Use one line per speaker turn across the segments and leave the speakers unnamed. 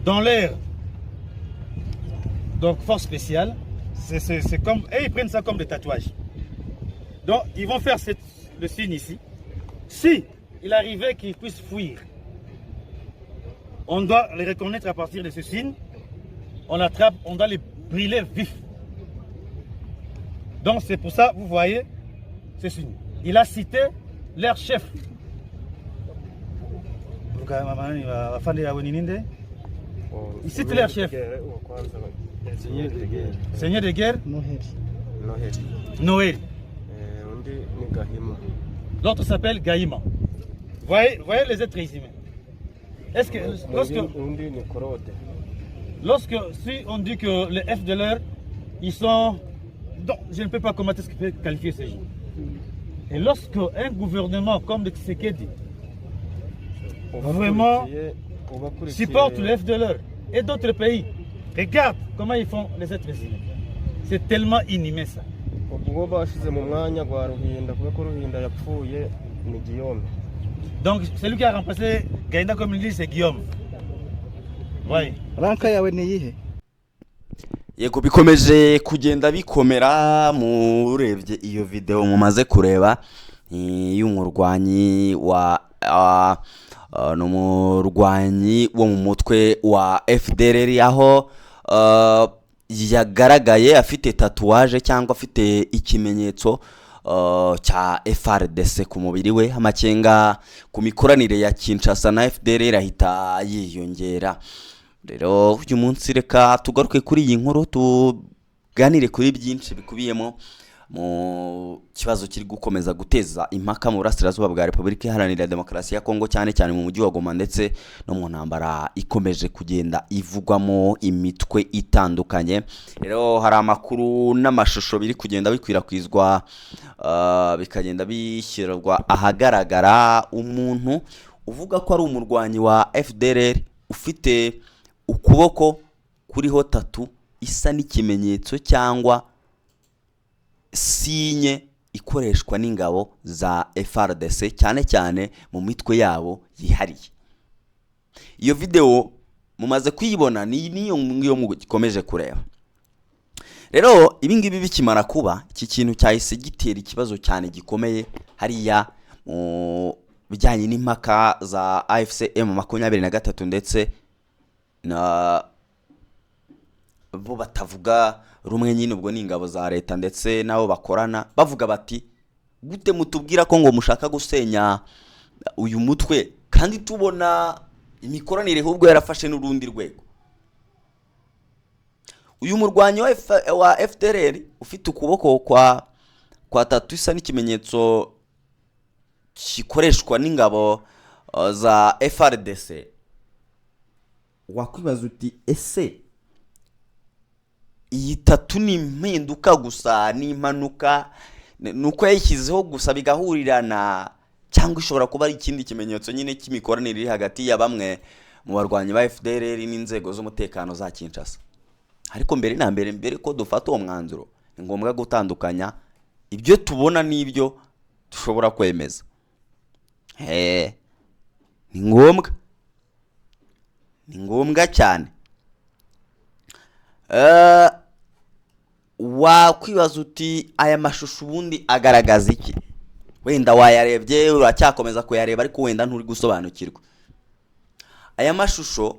Dans l'air, donc force spéciale, c'est comme, et ils prennent ça comme des tatouages. Donc ils vont faire le signe ici. Si il arrivait qu'ils puissent fuir, on doit les reconnaître à partir de ce signe. On attrape, on doit les brûler vifs. Donc c'est pour ça, vous voyez, ce signe. Il a cité leur chef. Il cite leur chef.
Seigneur de guerre.
Seigneur de guerre.
Noheli.
Noheli.
Noël.
Undi ni Gahima.
L'autre s'appelle Gaïma. Voyez, voyez les êtres humains. Est-ce que lorsque,
Undi ni Claude.
Lorsque si on dit que les FDLR, ils sont. Donc, je ne peux pas commenter ce que peut qualifier ces gens. Et lorsque un gouvernement comme le Tshisekedi vraiment supporte les FDLR et d'autres pays, regarde comment ils font les êtres humains. C'est tellement inhumain, ça.
Ubwo bashyize mu mwanya wa Ruhinda kubera ko Ruhinda yapfuye ni Guillaume.
Donc celui qui a remplacé Gaïnda, comme il dit, c'est Guillaume. Oui.
Rank yawe ni iyihe?
Yego, bikomeje kugenda bikomera. Murebye iyo videwo mumaze kureba ni y'umurwanyi wa ni umurwanyi wo mu mutwe wa FDLR, aho yagaragaye afite tatouage cyangwa afite ikimenyetso cya FARDC ku mubiri we. Amakenga ku mikoranire ya Kinshasa na FDLR ahita yiyongera. Rero uyu munsi reka tugaruke kuri iyi nkuru, tuganire kuri byinshi bikubiyemo mu kibazo kiri gukomeza guteza impaka mu burasirazuba bwa Repubulika Iharanira Demokarasi ya Kongo, cyane cyane mu mujyi wa Goma, ndetse no mu ntambara ikomeje kugenda ivugwamo imitwe itandukanye. Rero hari amakuru n'amashusho biri kugenda bikwirakwizwa, bikagenda bishyirwa ahagaragara, umuntu uvuga ko ari umurwanyi wa FDLR ufite ukuboko kuriho tattoo isa n'ikimenyetso cyangwa signe ikoreshwa n'ingabo za FARDC, cyane cyane mu mitwe yabo yihariye. Iyo videwo mumaze kuyibona, ni niyo ngiyo mukomeje kureba. Rero ibi ngibi bikimara kuba, iki kintu cyahise gitera ikibazo cyane gikomeye hariya mu bijyanye n'impaka za AFC M23 ndetse na bo batavuga rumwe nyine, ubwo ni ingabo za leta ndetse n'abo bakorana, bavuga bati: "Gute mutubwira ko ngo mushaka gusenya uyu mutwe kandi tubona imikoranire ahubwo yarafashe n'urundi rwego?" Uyu murwanyi wa FDLR ufite ukuboko kwa tattoo isa n'ikimenyetso gikoreshwa n'ingabo za FARDC, wakwibaza uti: "Ese iyi tattoo ni impinduka gusa, ni impanuka, ni uko yayishyizeho gusa bigahurirana, cyangwa ishobora kuba ari ikindi kimenyetso nyine cy'imikoranire iri hagati ya bamwe mu barwanyi ba FDLR n'inzego z'umutekano za Kinshasa?" Ariko mbere na mbere, mbere ko dufata uwo mwanzuro, ni ngombwa gutandukanya ibyo tubona n'ibyo dushobora kwemeza. Ni ngombwa, ni ngombwa cyane. Wakwibaza uti: "Aya mashusho ubundi agaragaza iki?" Wenda wayarebye, uracyakomeza kuyareba, ariko wenda nturi gusobanukirwa. Aya mashusho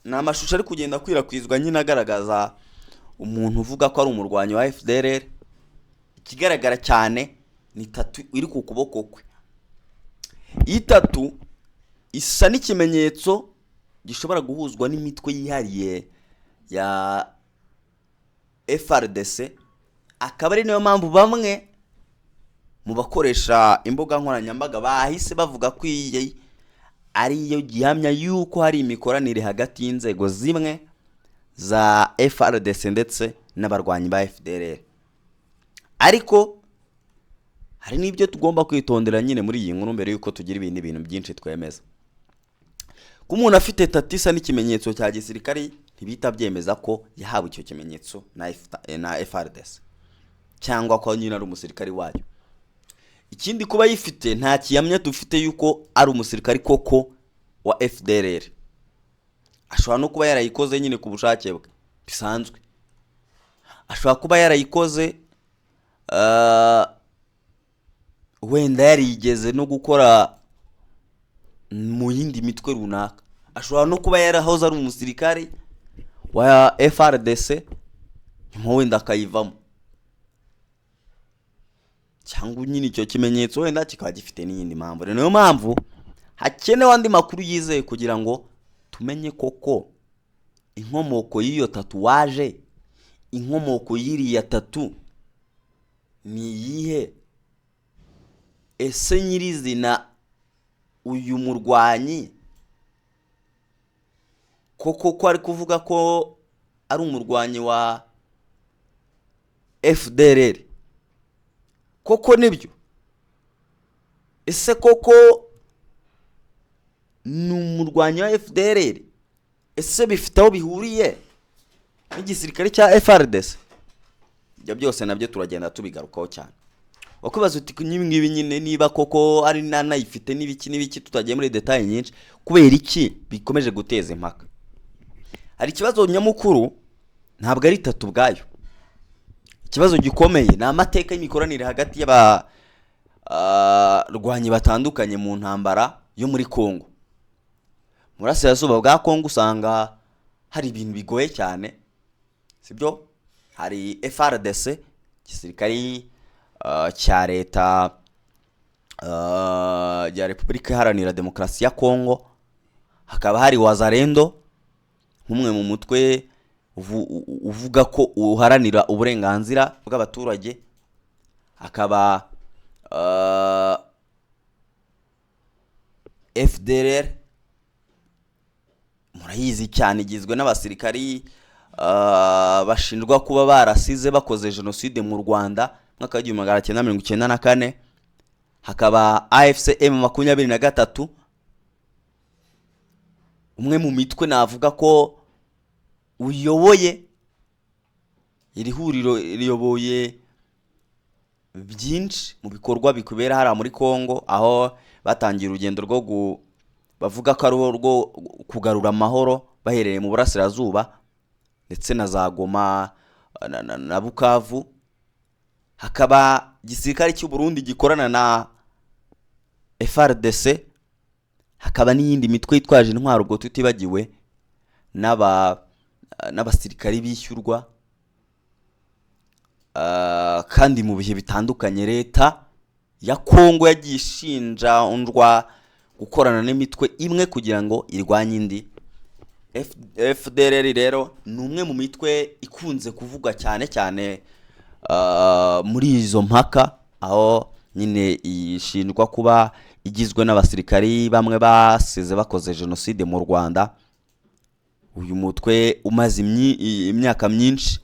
ni amashusho ari kugenda akwirakwizwa nyine, agaragaza umuntu uvuga ko ari umurwanyi wa FDLR. Ikigaragara cyane ni tattoo iri ku kuboko kwe. Iyi tattoo isa n'ikimenyetso gishobora guhuzwa n'imitwe yihariye ya FARDC, akaba ari nayo mpamvu bamwe mu bakoresha imbuga nkoranyambaga bahise bavuga ko iyi ariyo gihamya y'uko hari imikoranire hagati y'inzego zimwe za FARDC ndetse n'abarwanyi ba FDLR. Ariko hari n'ibyo tugomba kwitondera nyine muri iyi nkuru mbere y'uko tugira ibindi bintu byinshi twemeza. Ko umuntu afite tattoo isa n'ikimenyetso cya gisirikari ntibihita byemeza ko yahawe icyo kimenyetso na FARDC cyangwa ko nyine ari umusirikari wayo. Ikindi, kuba yifite nta kihamya dufite yuko ari umusirikari koko wa FDLR. Ashobora kuba yarayihawe, Ashobora no kuba yarayikoze nyine ku bushake bwe bisanzwe, ashobora kuba yarayikoze wenda yarigeze no gukora mu yindi mitwe runaka, ashobora no kuba yarahoze ari umusirikare wa FARDC, nyuma wenda akayivamo, cyangwa nyine icyo kimenyetso wenda kikaba gifite n'iyindi mpamvu. Rero niyo mpamvu hakenewe andi makuru yizeye kugira ngo tumenye koko inkomoko y'iyo tatouage, inkomoko y'iriya tattoo ni iyihe? Ese nyirizina uyu murwanyi koko ko ari kuvuga ko ari umurwanyi wa FDLR, koko nibyo? Ese koko ni umurwanyi wa FDLR? Ese bifite aho bihuriye n'igisirikare cya FARDC? Ibyo byose nabyo turagenda tubigarukaho cyane. Wakwibaza uti n'ibi ngibi nyine niba koko ari nanayifite n'ibiki n'ibiki, tutagiye muri détails nyinshi, kubera iki bikomeje guteza impaka? Hari ikibazo nyamukuru, ntabwo ari tattoo ubwayo. Ikibazo gikomeye ni amateka y'imikoranire hagati y'abarwanyi batandukanye mu ntambara yo muri Congo. Mu burasirazuba bwa Congo usanga hari ibintu bigoye cyane, sibyo? Hari FARDC, igisirikari cya leta ya Repubulika Iharanira Demokarasi ya Congo, hakaba hari Wazalendo nk'umwe mu mutwe uvuga ko uharanira uburenganzira bw'abaturage, hakaba FDLR, murayizi cyane, igizwe n'abasirikari bashinjwa kuba barasize bakoze jenoside mu Rwanda mu mwaka wa 1994, hakaba AFC M23, umwe mu mitwe navuga ko uyoboye iri huriro, riyoboye byinshi mu bikorwa bikubera hariya muri Congo, aho batangiye urugendo rwo bavuga ko ari urwo kugarura amahoro bahereye mu burasirazuba ndetse na za Goma na Bukavu. Hakaba igisirikare cy'u Burundi gikorana na FARDC, hakaba n'iyindi mitwe yitwaje intwaro, ubwo tutibagiwe n'abasirikari bishyurwa. Kandi mu bihe bitandukanye leta ya Kongo yagiye ishinjwa gukorana n'imitwe imwe kugira ngo irwanye indi. FDLR rero ni umwe mu mitwe ikunze kuvugwa cyane cyane muri izo mpaka, aho nyine ishinjwa kuba igizwe n'abasirikari bamwe basize bakoze jenoside mu Rwanda. Uyu mutwe umaze imyaka myinshi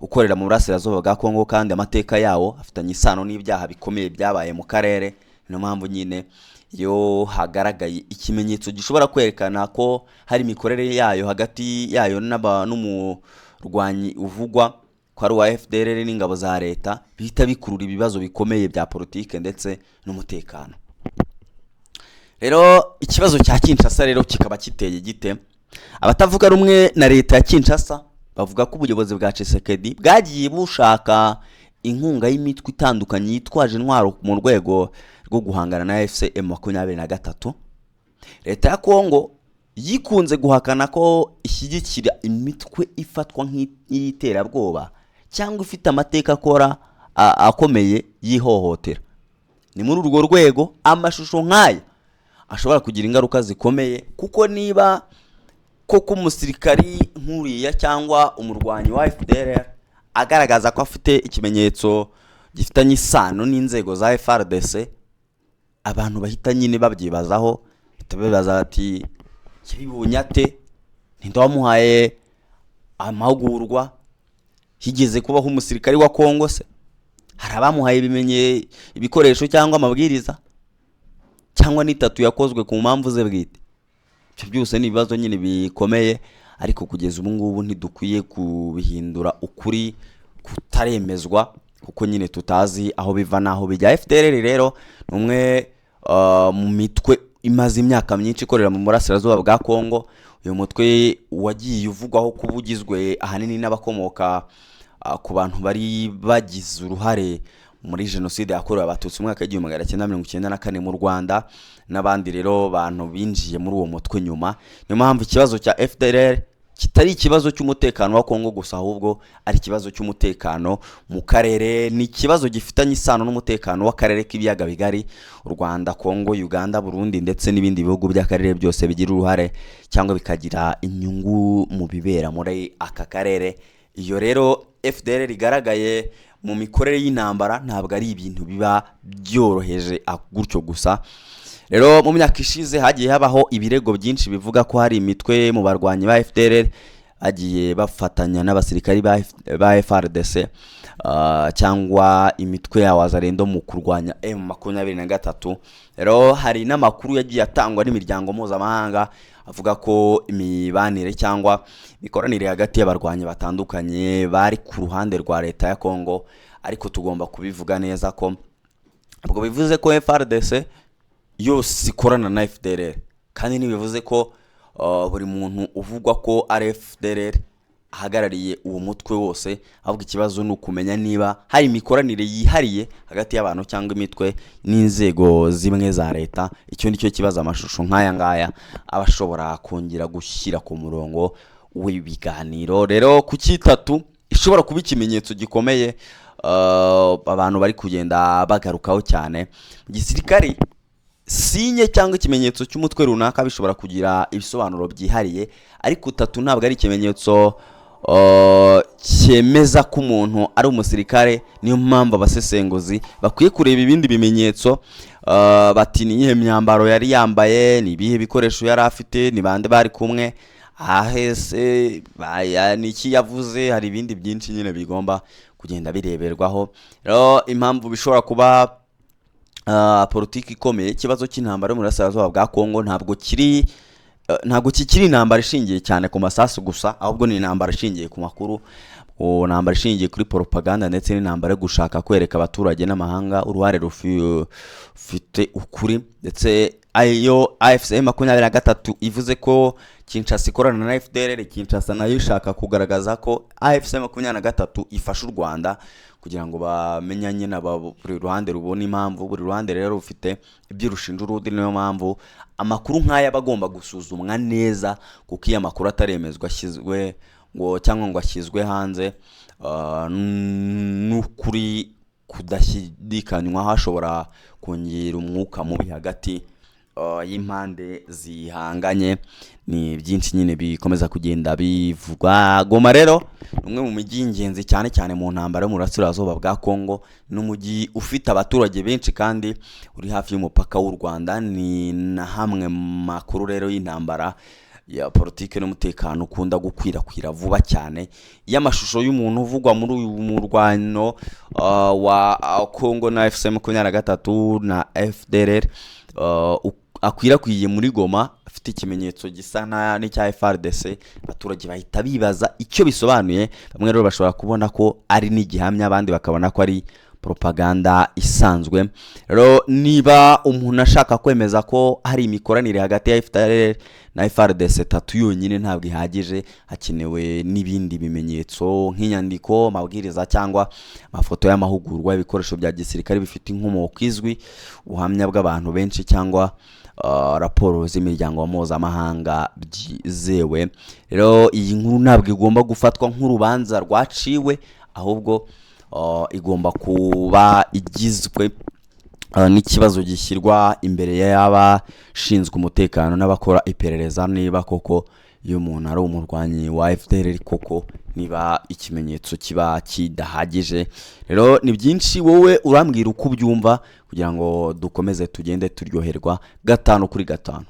ukorera mu burasirazuba bwa Kongo, kandi amateka yawo afitanye isano n'ibyaha bikomeye byabaye mu karere. Niyo mpamvu nyine iyo hagaragaye ikimenyetso gishobora kwerekana ko hari imikorere yayo hagati yayo n'umurwanyi uvugwa ko ari uwa FDLR n'ingabo za leta, bihita bikurura ibibazo bikomeye bya politike ndetse n'umutekano. Rero ikibazo cya Kinshasa rero kikaba kiteye gite? Abatavuga rumwe na leta ya Kinshasa bavuga ko ubuyobozi bwa Tshisekedi bwagiye bushaka inkunga y'imitwe itandukanye yitwaje intwaro mu rwego rwo guhangana na AFC M23. Leta ya Kongo yikunze guhakana ko ishyigikira imitwe ifatwa nk'iy'iterabwoba cyangwa ifite amateka akora akomeye y'ihohotera. Ni muri urwo rwego amashusho nk'aya ashobora kugira ingaruka zikomeye, kuko niba koko umusirikari nk'uriya cyangwa umurwanyi wa FDLR agaragaza ko afite ikimenyetso gifitanye isano n'inzego za FARDC, abantu bahita nyine babyibazaho, bahita bibaza bati: "Yabibonye ate? Ninde wamuhaye amahugurwa? Higeze kubaho umusirikari wa Kongo se? Hari abamuhaye ibimenye ibikoresho cyangwa amabwiriza, cyangwa ni tattoo yakozwe ku mpamvu ze bwite?" Ibyo byose ni ibibazo nyine bikomeye, ariko kugeza ubu ngubu ntidukwiye kubihindura ukuri kutaremezwa, kuko nyine tutazi aho biva n'aho bijya. FDLR rero ni umwe mu mitwe imaze imyaka myinshi ikorera mu burasirazuba bwa Kongo. Uyu mutwe wagiye uvugwaho kuba ugizwe ahanini n'abakomoka ku bantu bari bagize uruhare muri jenoside yakorewe Abatutsi mu mwaka w'1994 mu Rwanda, n'abandi rero bantu binjiye muri uwo mutwe nyuma. Niyo mpamvu ikibazo cya FDLR kitari ikibazo cy'umutekano wa Kongo gusa, ahubwo ari ikibazo cy'umutekano mu karere. Ni ikibazo gifitanye isano n'umutekano w'akarere k'Ibiyaga Bigari: u Rwanda, Kongo, Uganda, Burundi ndetse n'ibindi bihugu by'akarere byose bigira uruhare cyangwa bikagira inyungu mu bibera muri aka karere. Iyo rero FDLR igaragaye mu mikorere y'intambara, ntabwo ari ibintu biba byoroheje gutyo gusa. Rero mu myaka ishize hagiye habaho ibirego byinshi bivuga ko hari imitwe mu barwanyi ba FDLR bagiye bafatanya n'abasirikari ba FARDC cyangwa imitwe ya Wazalendo mu kurwanya M23. Rero hari n'amakuru yagiye atangwa n'imiryango mpuzamahanga avuga ko imibanire cyangwa imikoranire hagati y'abarwanyi batandukanye bari ku ruhande rwa leta ya Kongo. Ariko tugomba kubivuga neza ko ubwo bivuze ko FARDC yose ikorana na FDLR, kandi ntibivuze ko buri muntu uvugwa ko ari FDLR ahagarariye uwo mutwe wose. Ahubwo ikibazo ni ukumenya niba hari imikoranire yihariye hagati y'abantu cyangwa imitwe n'inzego zimwe za leta. Icyo ni cyo kibazo amashusho nk'aya ngaya aba ashobora kongera gushyira ku murongo w'ibiganiro. Rero ku cyitatu ishobora kuba ikimenyetso gikomeye, abantu bari kugenda bagarukaho cyane mu gisirikari, signe cyangwa ikimenyetso cy'umutwe runaka bishobora kugira ibisobanuro byihariye, ariko tattoo ntabwo ari ikimenyetso cyemeza ko umuntu ari umusirikare. Niyo mpamvu abasesenguzi bakwiye kureba ibindi bimenyetso, bati: ni iyihe myambaro yari yambaye? Ni ibihe bikoresho yari afite? Ni bande bari kumwe? Ahese ni iki yavuze? Hari ibindi byinshi nyine bigomba kugenda bireberwaho. Rero impamvu bishobora kuba politiki ikomeye, ikibazo cy'intambara yo mu burasirazuba bwa Kongo ntabwo kikiri intambara ishingiye cyane ku masasu gusa, ahubwo ni intambara ishingiye ku makuru, intambara ishingiye kuri propaganda, ndetse n'intambara yo gushaka kwereka abaturage n'amahanga uruhare rufite ukuri. Ndetse ayo AFC 23 ivuze ko Kinshasa ikorana na FDLR, Kinshasa nayo ishaka kugaragaza ko AFC 23 ifasha u Rwanda, kugira ngo bamenyanye na buri ruhande rubona impamvu. Buri ruhande rero rufite ibyo rushinja urundi. Niyo mpamvu amakuru nk'aya aba agomba gusuzumwa neza, kuko iyo amakuru ataremezwa ashyizwe ngo cyangwa ngo ashyizwe hanze n'ukuri kudashidikanywa, hashobora kongera umwuka mubi hagati y'impande zihanganye. Ni byinshi nyine bikomeza kugenda bivugwa. Goma rero ni umwe mu mijyi y'ingenzi cyane cyane mu ntambara yo mu burasirazuba bwa Kongo. Ni umujyi ufite abaturage benshi kandi uri hafi y'umupaka w'u Rwanda. Ni na hamwe mu makuru rero y'intambara ya politiki n'umutekano ukunda gukwirakwira vuba cyane. Iyo amashusho y'umuntu uvugwa muri uyu murwano wa Kongo na AFC 23 na FDLR akwirakwiye muri Goma afite ikimenyetso gisa n'icya FARDC, abaturage bahita bibaza icyo bisobanuye. Bamwe rero bashobora kubona ko ari n'igihamya, abandi bakabona ko ari propaganda isanzwe. Rero niba umuntu ashaka kwemeza ko hari imikoranire hagati ya FDLR na FARDC, tattoo yonyine ntabwo ihagije. Hakenewe n'ibindi bimenyetso nk'inyandiko, amabwiriza cyangwa amafoto y'amahugurwa, ibikoresho bya gisirikare bifite inkomoko izwi, ubuhamya bw'abantu benshi cyangwa raporo z'imiryango mpuzamahanga byizewe. Rero iyi nkuru ntabwo igomba gufatwa nk'urubanza rwaciwe, ahubwo igomba kuba igizwe n'ikibazo gishyirwa imbere y'abashinzwe umutekano n'abakora iperereza, niba koko iyo umuntu ari umurwanyi wa FDLR koko, niba ikimenyetso kiba kidahagije. Rero ni byinshi, wowe urambwira uko ubyumva kugira ngo dukomeze tugende turyoherwa gatanu kuri gatanu.